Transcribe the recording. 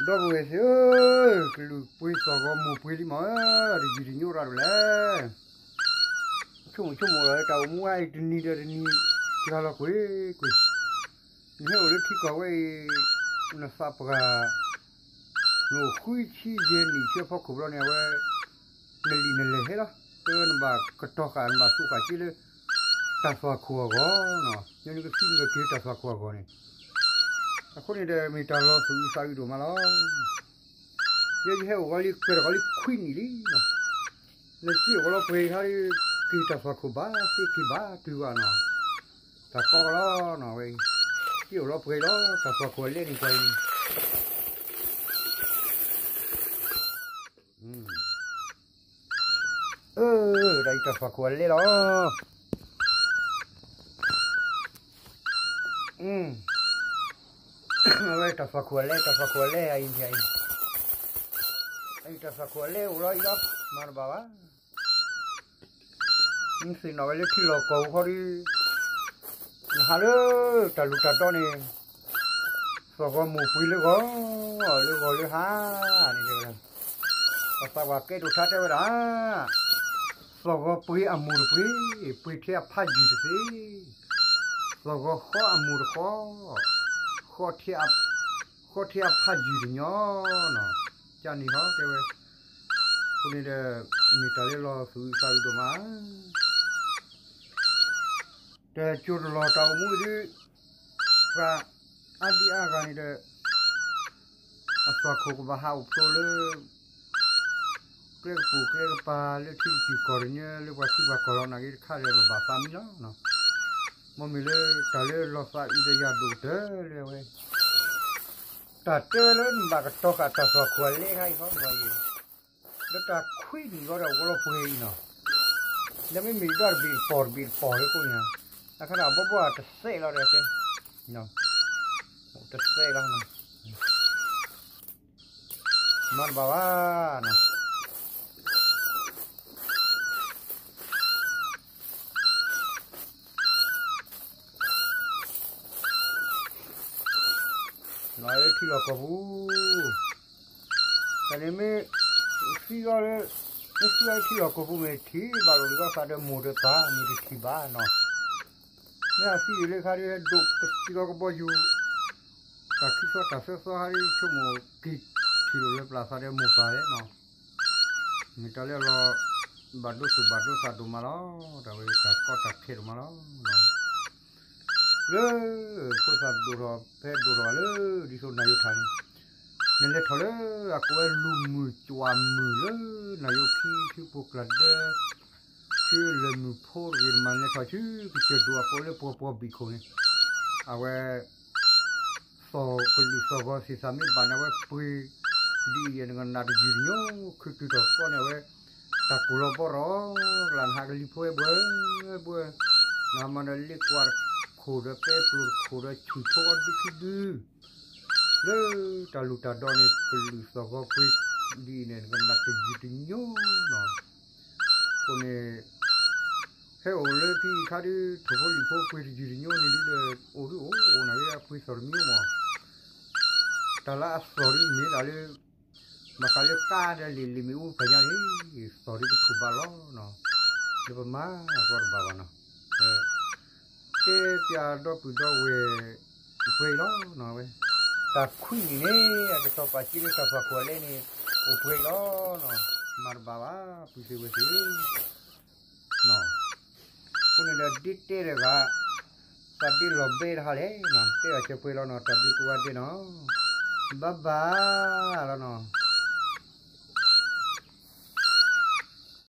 ဒီပုၢ်ဝဲၢ်သ့ၣ်ဧၢ, ကလုာ်ပှ့ၤသီၣ်ဂီၤမိၢ်ပှ့ၤလံမး, တယံာ်တညိၣ်ရၣ်ဒိၣ်လဲၣ်. ဆိကမိၣ်ဆိကမိၣ်လီၤ တၢ်အိၣ်မူဝဲအံၤတနံၤဒီးတနံၤ စှၤလီၤကွ့ၢ်ကွ့ၢ်, နဟဲအိၣ်လၢထံကီၢ်ဝဲအံၤ နသးပှၢ် နအိၣ်ဃုဆံယဲၢ်နံၣ်ဆၢဖီခိၣ်ဘျီန့ၣ် အဝဲ နလံာ်နလဲၢ်ဟဲလီၤ, တဲဝဲနဘၣ်ကတီၤဃာ် နဘၣ်သူဃာ်က့လၢ တၢ်သွၣ်ခိၣ်အဂီၢ်နီၤ, ညါနကသံနကက့ၤတၢ်သွၣ်ခိၣ်အဂီၢ်န့ၣ်, အဃိန့ၣ်ဒီး မ့ၢ်တၢ်လီၤသူၣ်အုးသးအုးဒိၣ်မးလီၤ. ယဲယဟဲအိၣ်ဂီၤလံ ကွဲးတဂီၤလံခွံနံၣ်လံနီၤ, နစ့အိၣ်လီၤပှဲၤခါ က့ၤတၢ်သွၣ်ခိၣ်ဘၣ်သ့က့ၤဘၣ်တုၤဘၣ်နီၤ, တၢ်ကီကလီနီၤဝဲ, စ့အိၣ်လီၤပှဲၤလီၤ တၢ်သွၣ်ခိၣ်အလဲန့ၣ်ကွၢ်အံၤ အၢ တၢ်အံၤတၢ်သွၣ်ခိၣ်အလဲလီၤ. အဝဲတၢ်သွၣ်ခိၣ်အလဲ တၢ်သွၣ်ခိၣ်အလဲအံၤ, အံၤတၢ်သွၣ်ခိၣ်အလဲအိၣ်လီၤအံၤလီၤ မၤတဘၣ်ဘၣ်. နသ့ၣ်နီၣ်ဝဲလၢထံလီၢ်ကီၢ်ပူၤခီဒီး နဟးလၢတၢ်လူၢ်တၢ်ဒီန့ၣ် သီၣ်ဂီၤမိၢ်ပှ့ၤလၢဂီၤ, လၢဂီၤလၢဟါန့ၣ်တဲဝဲဒၣ်, ပှၤသးပှၢ်ကဲဒိၣ်ထါတဲဝဲဒၣ်, သီၣ်ဂီၤပှ့ၤအမိၢ်တပှ့ၤ, ပှ့ၤထဲအဖးယုၢ်တသ့, သီၣ်ဂီၤဃီအမိၢ်တဃီ, ဃီ, ဃီထဲအဖးယုၢ်တညီနီၤ, ကန့ၣ်ဟီတဲဝဲ, အဃိန့ၣ်ဒီး မ့ၢ်တၢ်လၢလီၤသူၣ်အုးသးအုးဒိၣ်မး တကၠိတလီၤတၢ်အိၣ်မူအံၤဒုး ပှၤအါဒံအါဂၤန့ၣ်ဒီး အသွၣ်ခိၣ်ကဘၣ်ဟးအိၣ်ဖျိလၢ ကျဲကပူၤကျဲကပၤလၢထံတကံၢ်ကီၢ်တညါ လၢပှၤထံပှၤကီၢ်လီၤနာ်က့တခါဒီး ပဘၣ်သးမံလီၤ. မ့မ့ၢ်လၢတၢ်လၢလီၤသးအုးဒီးယၤဒိၣ်ကတၢၢ်လၢအဝဲ တၢ်တဲဝဲလၢနဘၣ်ကတီၤဃာ်တၢ်သွၣ်ခိၣ်အလဲခါအံၤခီမ့ၢ်ဂ့ၤ, လၢတၢ်ခွံနံၣ်ဂီၢ်ဒီးအိၣ်လီၤပှဲၤအံၤနီၤ, လၢမ့မ့ၢ်ဒၣ်တဘ့ၣ်တပီၢ်တဘ့ၣ်တပီၢ်လၢခိၣ်ညါ, အခါဒၣ်ဘီဘီတစဲးလီၤဒီးတဲ, တစဲးလီၤ, မၤတဘၣ်ဘၣ်နီၤ. လၢထံလီၢ်ကီၢ်ပူၤ, တၢ်န့ၣ်မ့ၢ်သံအီၤလၢ မ့ၢ်သံအီၤလၢထံလီၢ်ကီၢ်ပူၤမ့ၢ်ထံၣ်ဘၣ်လိာ်က့ၤသးဒီးမိၢ်ဒီးပၢ်မ့ၢ်တထံၣ်ဘၣ်နီၤ, မ့ၢ်အသံအံၤလၢခါဒ်ဟဲဒိးပစံးလီၤကဘီယူၤ တၢ်ခံသီတၢ်သၢသီဟးဒ်ဆိကမိၣ်က့ၤထံၣ်လိာ်လၢပျၢ်သးဒီးမိၢ်ပၢ်လဲၣ်နီၤ, မ့ၢ်တၢ်လၢအလီၤ ဘၣ်ဒိသူၣ်ဘၣ်ဒိသးဒိၣ်မးလီၤ, တၢ်ဝဲတၢ်ကီတၢ်ခဲဒိၣ်မးလီၤ. လၢ ဖိသၣ်ဒိၣ်ထီၣ်ဖဲဒိၣ်ထီၣ်ဘၣ်လၢ ဒ်သိးနၢ်ယိၤထၣ်န့ၣ်, နလဲၤထီၣ်လၢအကိးဝဲလူၤမုၢ်ကွၢ်မုၢ်လၢ နၢ်ယိၤခံ ထံဖိကျၢ်ဒၢ ဆူလၢၢ်မုၢ်ဖိတဂ့ၤတမး နလဲၤထီၣ်ဆူကစၢၢ်ဒိၣ်အကိးလၢပှီၤပှီၤဘံၣ်ခိၣ်န့ၣ်, အဝဲ သီၣ်ကလုာ်သီၣ်ဂီၤသ့ၣ်သၣ်မ့ၢ်ဘၣ်န့ၣ် အဝဲပှ့ၤဒ်အံၤ နကနၣ်တယုၢ်တညိ ခုတုၤထီၣ်သီန့ၣ် အဝဲ တၢ်ကိၢ်လီၤဘီရီၤကလာ် နဟးကလံၤဖိဝဲဘှၢဘှၢ, နဟးမၤဒီးလ့ကွၢ်တခိၣ်ဒီးပဲပျိၤတခိၣ်ဒီးဆူၣ်ဖိအီၤဒုခံဒု လၢတၢ်လူၢ်တၢ်ဒီန့ၣ် ကလုာ်သီၣ်ဂီၤပှ့ၤဒ်အံၤန့ၣ် နကနၣ်တယုၢ်တညိနီၤ. အဃိန့ၣ် ဟဲအိၣ်လၢဖဲအံၤခါဒုး ထိၣ်ဖိလံၣ်ဖိပှ့ၤတယုၢ်တညိန့ၣ်ဒုးဒီး အိၣ်ဒုးအိၣ်အိၣ်နာ်က့ အပှ့ၤသီၣ်တမံၤမး တၢ်လၢအသီၣ်ဒုးမ့ၢ်ဒၣ်လၢ ဘၣ်ဃးလၢကါဒီးလံာ်လံာ်မ့ၣ်အူဖးညါန့ၣ် သီၣ်ဒုးကထိၣ်ဘၣ်လီၤနီၤ. လၢပမၤကီတဘၣ်ဘၣ်နီၤ. တဲပျးဒီပုၢ်ဒီဝဲၢ် ပှဲၤလီၤနီၤဝဲ တၢ်ခွံနံၣ်န့ၣ် အကတီၢ်ပာ်စ့လၢတၢ်သွၣ်ခိၣ်အလဲန့ၣ် အိၣ်ပှဲၤလီၤနီၤ. မၤတဘၣ်ဘၣ် ပုၢ်သ့ၣ်ဝဲၢ်သ့ၣ် အဃိန့ၣ်ဒီးဒ့တဲတဂၤ သးဒ့လီၤဘဲတဟါလဲၣ်နီၤ တဲအီၤစၢၤပှဲၤလီၤနီၤ တၢ်ဘျုးကိးဂၤဒဲးနီၤ ဘၣ်ဘၣ်လီၤနီၤ.